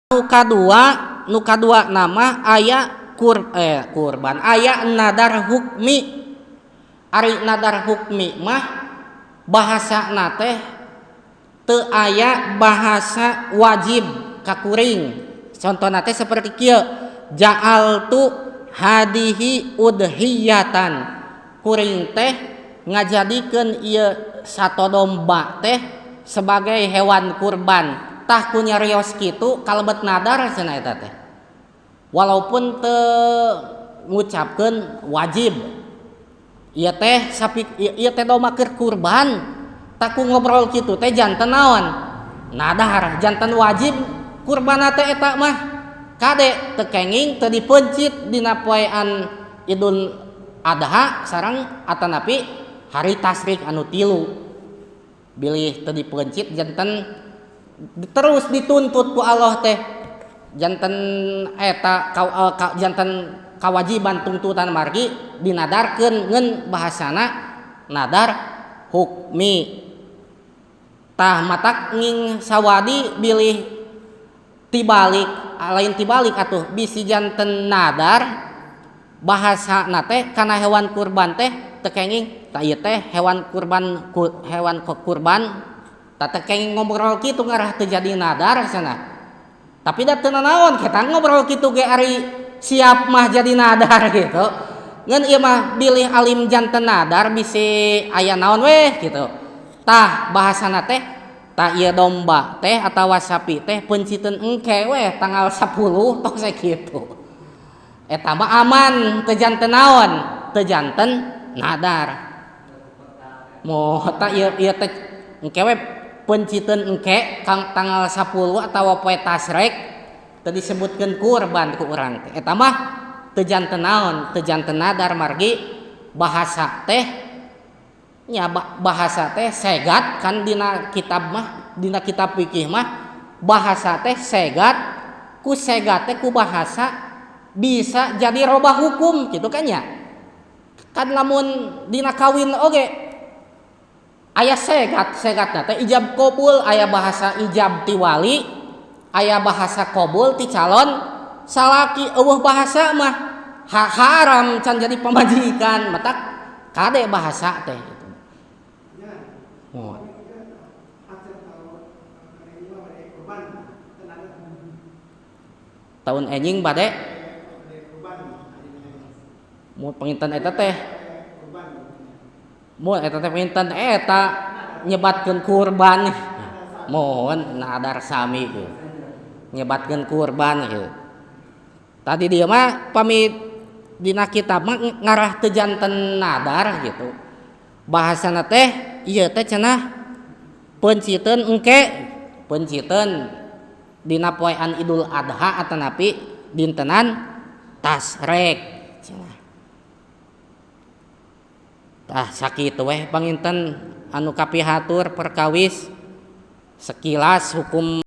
Nu kadua nama aya kurban, aya nadar hukmi. Ari nadar hukmi mah bahasa teh teu aya bahasa wajib ka kuring. Contohna teh seperti kieu, ja'altu hadihi udhiyatan, kuring teh ngajadikeun ieu sato domba teh sebagai hewan kurban. Tah, ku nyarios kitu kalebet nadar cenah eta teh, walaupun teu ngucapkeun wajib ieu teh sapi, ieu teh domba keur kurban. Tah, ku ngobrol kitu teh janten naon? Nadar, janten wajib kurban teh. Eta mah kade, teu kenging teu dipeuncit dina poean Idul Adha sareng atanapi hari tasrik anu tilu. Bilih teu dipeuncit, janten terus dituntut ku Allah teh, janten eta janten kawajiban tuntutan margi dinadarkeun, ngeun bahasana nadar hukmi. Tah, matak nging sawadi bilih tibalik, lain tibalik atuh, bisi janten nadar bahasa teh kana hewan kurban teh teu kenging. Tah, ieu teh hewan kurban, hewan kurban. Tah, teu kenging ngobrol kitu ngarah teu jadi nadar cenah, tapi da teu nanaon kita ngobrol kitu ge, ari siap mah jadi nadar gitu. Ngan ieu mah bilih alim janten nadar, bisi aya naon weh gitu. Tah, bahasana teh, tah, ieu domba teh atawa sapi teh peunciteun engke weh tanggal 10, tos kitu. Eta mah aman, teu janten naon, teu janten nadar. Moh tah, ieu ieu teh engke we peunciteun engke kang tanggal 10 atawa poe tasrek, teu disebutkeun kurban ku urang teh. Eta mah teu janten naon, teu janten nadar, margi bahasa teh nya bahasa teh segat kan. Dina kitab mah, dina kitab fikih mah, bahasa teh segat, ku segat teh ku bahasa bisa jadi robah hukum gitu kan ya. Kan lamun dina kawin oge aya segat. Segat teh ijab kabul, aya bahasa ijab ti wali, aya bahasa kabul ti calon salaki. Euweuh bahasa mah haram, can jadi pamajikan. Matak kade bahasa teh gitu. Oh. Tahun enjing bade mau panginten eta teh, mun eta teh panginten eta nyebatkeun kurban, mohon nadar sami gitu, nyebatkeun kurban gitu. Tadi dia mah pamit dina kitab mah ngarah teu janten nadar gitu. Bahasana teh ieu teh cenah peunciteun engke, peunciteun dina poean Idul Adha atanapi dintenan tasrek cenah. Tah, sakitu weh panginten anu kapihatur perkawis sekilas hukum.